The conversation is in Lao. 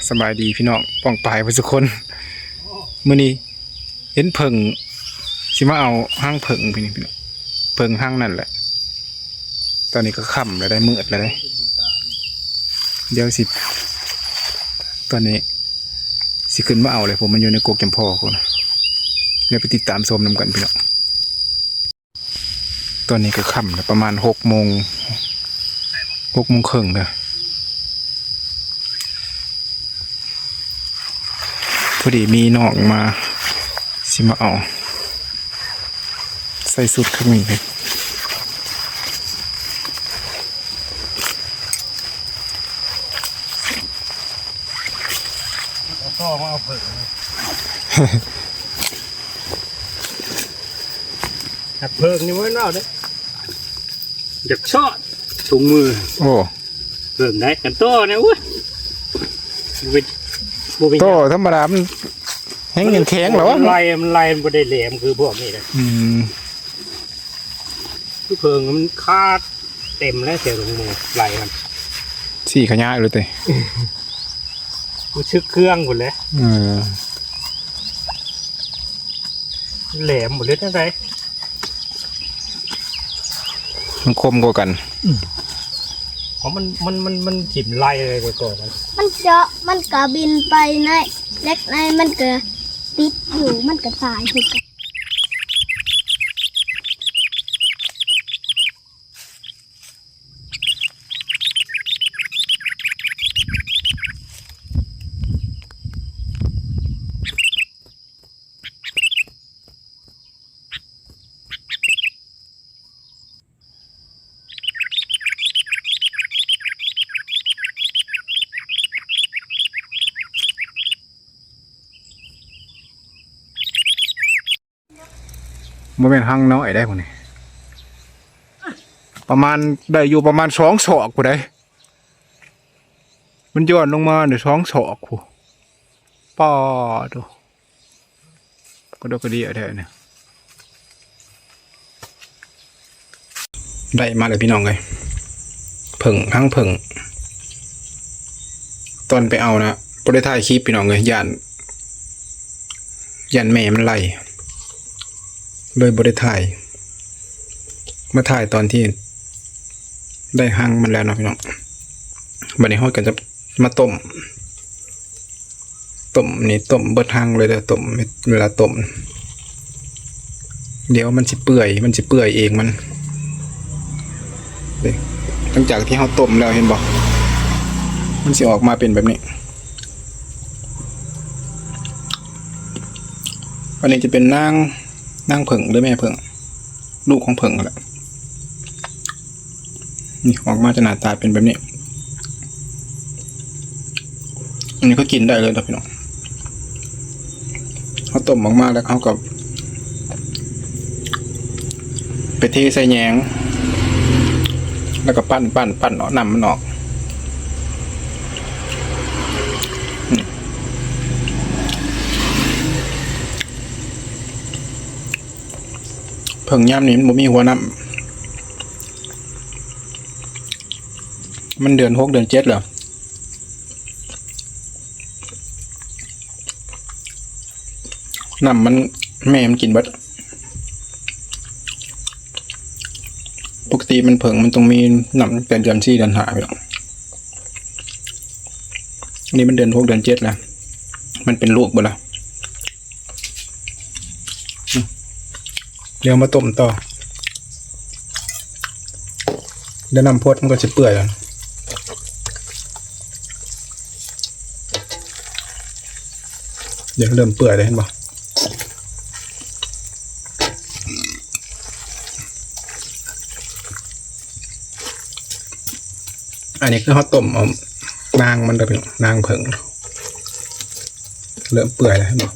ສະບາຍດີພີ່ນ້ອງປ້ອງປາຍເບິດທຸກຄົນ. ມື້ນີ້ເຫັນເຜິ້ງ ຊິມາເອົາຮັງເຜິ້ງພີ່ນ້ອງ ເຜິ້ງຮັງນັ້ນແຫຼະ. ຕອນນີ້ກໍຄ່ຳແລ້ວໄດ໋ ມືດແລ້ວໄດ໋. ດຽວຊິ ຕອນນີ້ຊິຂຶ້ນມາເອົາແຫຼະ ເພາະມັນຢູ່ໃນກົກຈຳພໍພຸ້ນ. ດຽວໄປຕິດຕາມຊົມນຳກັນພີ່ນ້ອງ. ຕອນນີ້ກໍຄ່ຳແລ້ວ ປະມານຫົກໂມງ ຫົກໂມງເຄິ່ງແລ້ວ. ພໍດີມີນ້ອງມາ ຊິມາເອົາ ໃສ່ຊຸດຄືນີ້ເດ້. ເອົາຕໍ່ມາເອົາເຜິ້ງ ຮັກເຜິ້ງນີ້ບໍ່ແມ່ນເວົ້າເດ້ ຢາກຊອດຖົງມື. ໂອ້ ເບິ່ງໄດ້ກັນຕໍ່ແນວ ໂອ້ຍ ບໍ່ເປັນ ບໍ່ເປັນ ຕໍ່ທຳມະດາ ມັນແຮງແຂງແລ້ວ ມັນໄລ່ ມັນໄລ່ ມັນບໍ່ໄດ້ແຫຼມຄືພວກນີ້ເດ້. ອືມ ຄືເຜິ້ງມັນຄາດເຕັມແລ້ວ ແຖວຖົງມືໄລ່ມັນ ຊີ້ຂະຫຍາຍໂລດຕິ ຮູ້ສຶກເຄືອງພຸ້ນແຫຼະ. ເອີ ແຫຼມບໍ່ເລີຍຈັ່ງໃດ ມັນຄົມກວ່າກັນ. ອືມ ເພາະມັນ ມັນ ມັນ ມັນຖິ້ມໄລ່ເລີຍກ່ອນ ມັນເຈາະ ມັນກະບິນໄປໃນເຫຼັກໃນ ມັນກະຕິດຢູ່ ມັນກະຕາຍຄືກັນ. ບໍ່ແມ່ນຮັງນ້ອຍໄດ໋ພວກນີ້ ປະມານ ໄດ້ຢູ່ປະມານສອງສອກພຸ້ນໃດ໋ ມັນຢ່ອນລົງມາໄດ້ສອງສອກພຸ້ນ. ປາໂທ້ ກະດົກກະເດຍແທ້ນີ້. ໄດ້ມາແລ້ວພີ່ນ້ອງເອີຍ ເຜິ້ງ ຮັງເຜິ້ງ. ຕອນໄປເອົານະ ບໍ່ໄດ້ຖ່າຍຄລິບພີ່ນ້ອງເອີຍ ຢ້ານ ຢ້ານແມ່ມັນໄລ່ ເລີຍບໍ່ໄດ້ຖ່າຍ. ມາຖ່າຍຕອນທີ່ໄດ້ຮັງມັນແລ້ວເນາະພີ່ນ້ອງ. ບັດນີ້ເຮົາກໍຈະມາຕົ້ມ ຕົ້ມນີ້ ຕົ້ມເບິດຮັງເລີຍເດີ ຕົ້ມ ເວລາຕົ້ມ ດຽວມັນຊິເປື່ອຍ ມັນຊິເປື່ອຍເອງມັນເດ້. ຫຼັງຈາກທີ່ເຮົາຕົ້ມແລ້ວ ເຫັນບໍ່ ມັນຊິອອກມາເປັນແບບນີ້. ອັນນີ້ຈະເປັນນາງ ນາງເຜິ້ງ ຫຼື ແມ່ເຜິ້ງ ລູກຂອງເຜິ້ງຫັ້ນແຫຼະ. ນີ້ອອກມາຈະໜ້າຕາເປັນແບບນີ້. ອັນນີ້ກໍກິນໄດ້ເລີຍເດີພີ່ນ້ອງ. ເຮົາຕົ້ມອອກມາແລ້ວເຮົາກໍໄປເທໃສ່ແຍງ ແລ້ວກໍປັ່ນໆໆ ເອົານ້ຳມັນອອກ. ເຜິ້ງຍາມນີ້ມັນບໍ່ມີຫົວນ້ຳ ມັນເດືອນຫົກເດືອນເຈັດແລ້ວ ນ້ຳມັນ ແມ່ມັນກິນເບິດ. ປົກກະຕິມັນເຜິ້ງມັນຕ້ອງມີນ້ຳແຕ່ເດືອນສີ່ເດືອນຫ້າ ພີ່ນ້ອງ. ນີ້ມັນເດືອນຫົກເດືອນເຈັດແລ້ວ ມັນເປັນລູກເບິດລະ. ດຽວມາຕົ້ມຕໍ່ ດຽວນ້ຳພົດມັນກໍຊິເປື່ອຍແລ້ວ. ດຽວເລີ່ມເປື່ອຍແລ້ວ ເຫັນບໍ່? ອັນນີ້ຄືເຮົາຕົ້ມເອົານາງມັນເດີພີ່ນ້ອງ ນາງເຜິ້ງ ເລີ່ມເປື່ອຍແລ້ວ ເຫັນບໍ່?